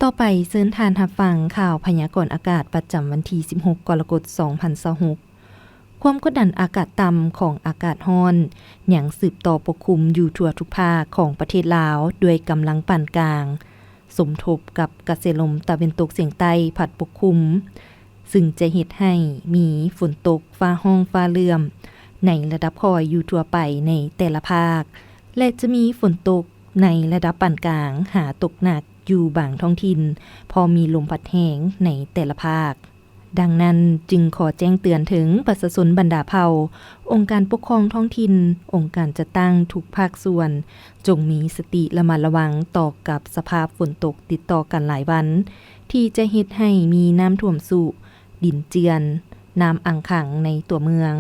ຕໍ່ໄປເຊີນທ່ານຮັບຟັງຂ່າວພະຍາກອນອາກາດປະຈຳວັນທີສິບຫົກ ກໍລະກົດ ສອງພັນຊາວຫົກ. ຄວາມກົດດັນອາກາດຕ່ຳຂອງອາກາດຮ້ອນຍັງສືບຕໍ່ປົກຄຸມຢູ່ທົ່ວທຸກພາກຂອງປະເທດລາວ ດ້ວຍກຳລັງປານກາງ ສົມທົບກັບກະແສລົມຕາເວັນຕົກສຽງໃຕ້ພັດປົກຄຸມ ຊຶ່ງຈະເຮັດໃຫ້ມີຝົນຕົກຟ້າຮ້ອງຟ້າເຫຼື້ອມໃນລະດັບຄ່ອຍຢູ່ທົ່ວໄປໃນແຕ່ລະພາກ ແລະ ຈະມີຝົນຕົກໃນລະດັບປານກາງຫາຕົກໜັກຢູ່ບາງທ້ອງຖິ່ນ, ພໍມີລົມພັດແຮງໃນແຕ່ລະພາກ. ດັ່ງນັ້ນຈຶ່ງຂໍແຈ້ງເຕືອນເຖິງປະຊາຊົນບັນດາເຜົ່າ, ອົງການປົກຄອງທ້ອງຖິ່ນ, ອົງການຈັດຕັ້ງທຸກພາກສ່ວນ, ຈົ່ງມີສະຕິລະມັດລະວັງຕໍ່ກັບສະພາບຝົນຕົກຕິດຕໍ່ກັນຫຼາຍວັນ ທີ່ຈະເຮັດໃຫ້ມີນ້ຳຖ້ວມຊຸ, ດິນເຈື່ອນ, ນ້ຳອັ່ງຂັງໃນຕົວເມືອງ.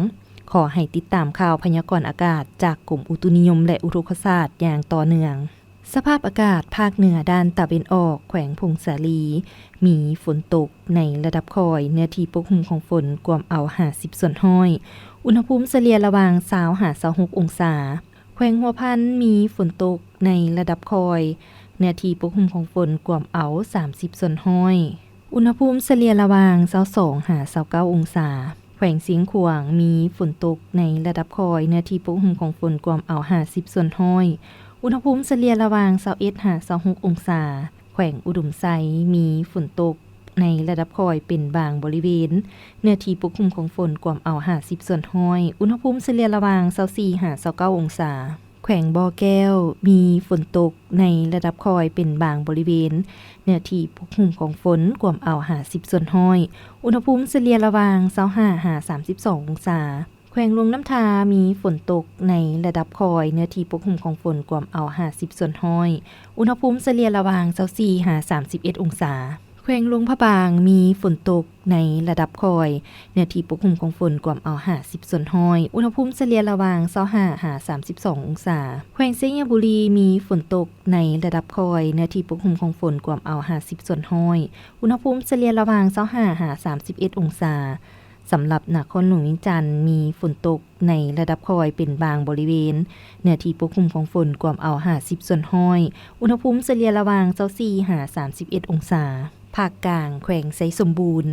ຂໍໃຫ້ຕິດຕາມຂ່າວພະຍາກອນອາກາດຈາກກົມອຸຕຸນິຍົມ ແລະ ອຸທົກກະສາດຢ່າງຕໍ່ເນື່ອງ. ສະພາບອາກາດພາກເໜືອດ້ານຕາເວັນອອກ, ແຂວງຜົ້ງສາລີ ມີຝົນຕົກໃນລະດັບຄ່ອຍ, ເນື້ອທີ່ປົກຫຸ້ມຂອງຝົນກວມເອົາຫ້າສິບສ່ວນຮ້ອຍ, ອຸນຫະພູມສະເລ່ຍລະຫວ່າງຊາວຫາຊາວຫົກອົງສາ. ແຂວງຫົວພັນ ມີຝົນຕົກໃນລະດັບຄ່ອຍ, ເນື້ອທີ່ປົກຫຸ້ມຂອງຝົນກວມເອົາສາມສິບສ່ວນຮ້ອຍ, ອຸນຫະພູມສະເລ່ຍລະຫວ່າງຊາວສອງຫາຊາວເກົ້າອົງສາ. ແຂວງຊຽງຂວາງ ມີຝົນຕົກໃນລະດັບຄ່ອຍ, ເນື້ອທີ່ປົກຫຸ້ມຂອງຝົນກວມເອົາຫ້າສິບສ່ວນຮ້ອຍ, ອຸນຫະພູມສະເລ່ຍລະຫວ່າງຊາວເອັດຫາຊາວຫົກອົງສາ. ແຂວງອຸດົມໄຊ ມີຝົນຕົກໃນລະດັບຄ່ອຍເປັນບາງບໍລິເວນ, ເນື້ອທີ່ປົກຄຸມຂອງຝົນກວມເອົາຫ້າສິບສ່ວນຮ້ອຍ, ອຸນຫະພູມສະເລ່ຍລະຫວ່າງຊາວສີ່ຫາຊາວເກົ້າອົງສາ. ແຂວງບໍ່ແກ້ວ ມີຝົນຕົກໃນລະດັບຄ່ອຍເປັນບາງບໍລິເວນ, ເນື້ອທີ່ປົກຄຸມຂອງຝົນກວມເອົາຫ້າສິບສ່ວນຮ້ອຍ, ອຸນຫະພູມສະເລ່ຍລະຫວ່າງຊາວຫ້າຫາສາມສິບສອງອົງສາ. ແຂວງຫຼວງນ້ຳທາ ມີຝົນຕົກໃນລະດັບຄ່ອຍ, ເນື້ອທີ່ປົກຄຸມຂອງຝົນກວມເອົາຫ້າສິບສ່ວນຮ້ອຍ, ອຸນຫະພູມສະເລ່ຍລະຫວ່າງຊາວສີ່ຫາສາມສິບເອັດອົງສາ. ແຂວງຫຼວງພະບາງ ມີຝົນຕົກໃນລະດັບຄ່ອຍ, ເນື້ອທີ່ປົກຄຸມຂອງຝົນກວມເອົາຫ້າສິບສ່ວນຮ້ອຍ, ອຸນຫະພູມສະເລ່ຍລະຫວ່າງຊາວຫ້າຫາສາມສິບສອງອົງສາ. ແຂວງໄຊຍະບູລີ ມີຝົນຕົກໃນລະດັບຄ່ອຍ, ເນື້ອທີ່ປົກຄຸມຂອງຝົນກວມເອົາຫ້າສິບສ່ວນຮ້ອຍ, ອຸນຫະພູມສະເລ່ຍລະຫວ່າງຊາວຫ້າຫາສາມສິບເອັດອົງສາ. ສຳລັບນະຄອນຫຼວງວຽງຈັນ ມີຝົນຕົກໃນລະດັບຄ່ອຍເປັນບາງບໍລິເວນ, ເນື້ອທີ່ປົກຄຸມຂອງຝົນກວມເອົາຫ້າສິບສ່ວນຮ້ອຍ, ອຸນຫະພູມສະເລ່ຍລະຫວ່າງຊາວສີ່ຫາສາມສິບເອັດອົງສາ. ພາກກາງ ແຂວງໄຊສົມບູນ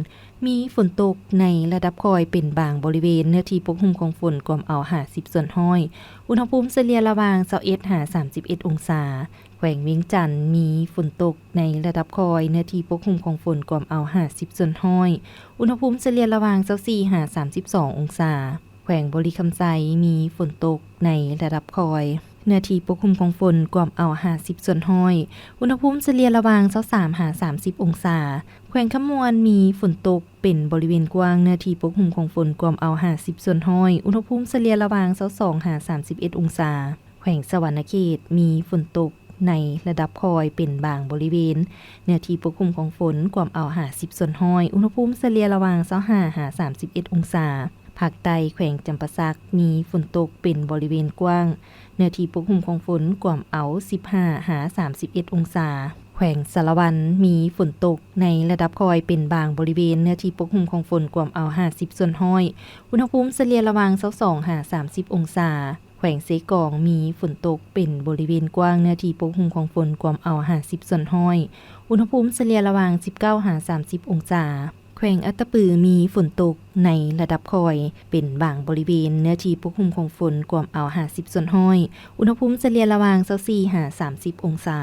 ມີຝົນຕົກໃນລະດັບຄ່ອຍເປັນບາງບໍລິເວນ, ເນື້ອທີ່ປົກຄຸມຂອງຝົນກວມເອົາຫ້າສິບສ່ວນຮ້ອຍ, ອຸນຫະພູມສະເລ່ຍລະຫວ່າງຊາວເອັດຫາສາມສິບເອັດອົງສາ. ແຂວງວຽງຈັນ ມີຝົນຕົກໃນລະດັບຄ່ອຍ, ເນື້ອທີ່ປົກຄຸມຂອງຝົນກວມເອົາຫ້າສິບສ່ວນຮ້ອຍ, ອຸນຫະພູມສະເລ່ຍລະຫວ່າງຊາວສີ່ຫາສາມສິບສອງອົງສາ. ແຂວງບໍລິຄຳໄຊ ມີຝົນຕົກໃນລະດັບຄ່ອຍ, ເນື້ອທີ່ປົກຄຸມຂອງຝົນກວມເອົາຫ້າສິບສ່ວນຮ້ອຍ, ອຸນຫະພູມສະເລ່ຍລະຫວ່າງຊາວສາມຫາສາມສິບອົງສາ. ແຂວງຄຳມ່ວນ ມີຝົນຕົກເປັນບໍລິເວນກວ້າງ, ເນື້ອທີ່ປົກຄຸມຂອງຝົນກວມເອົາຫ້າສິບສ່ວນຮ້ອຍ, ອຸນຫະພູມສະເລ່ຍລະຫວ່າງຊາວສອງຫາສາມສິບເອັດອົງສາ. ແຂວງສະຫວັນນະເຂດ ມີຝົນຕົກໃນລະດັບຄ່ອຍເປັນບາງບໍລິເວນ, ເນື້ອທີ່ປົກຄຸມຂອງຝົນກວມເອົາຫ້າສິບສ່ວນຮ້ອຍ, ອຸນຫະພູມສະເລ່ຍລະຫວ່າງຊາວຫ້າຫາສາມສິບເອັດອົງສາ. ພາກໃຕ້ ແຂວງຈຳປາສັກ ມີຝົນຕົກເປັນບໍລິເວນກວ້າງ, ເນື້ອທີ່ປົກຄຸມຂອງຝົນກວມເອົາສິບຫ້າຫາສາມສິບເອັດອົງສາ. ແຂວງສາລະວັນ ມີຝົນຕົກໃນລະດັບຄ່ອຍເປັນບາງບໍລິເວນ, ເນື້ອທີ່ປົກຄຸມຂອງຝົນກວມເອົາຫ້າສິບສ່ວນຮ້ອຍ, ອຸນຫະພູມສະເລ່ຍລະຫວ່າງຊາວສອງຫາສາມສິບອົງສາ. ແຂວງເຊກອງ ມີຝົນຕົກເປັນບໍລິເວນກວ້າງ, ເນື້ອທີ່ປົກຄຸມຂອງຝົນກວມເອົາຫ້າສິບສ່ວນຮ້ອຍ, ອຸນຫະພູມສະເລ່ຍລະຫວ່າງສິບເກົ້າຫາສາມສິບອົງສາ. ແຂວງອັດຕະປື ມີຝົນຕົກໃນລະດັບຄ່ອຍເປັນບາງບໍລິເວນ, ເນື້ອທີ່ປົກຄຸມຂອງຝົນກວມເອົາຫ້າສິບສ່ວນຮ້ອຍ, ອຸນຫະພູມສະເລ່ຍລະຫວ່າງຊາວສີ່ຫາສາມສິບອົງສາ.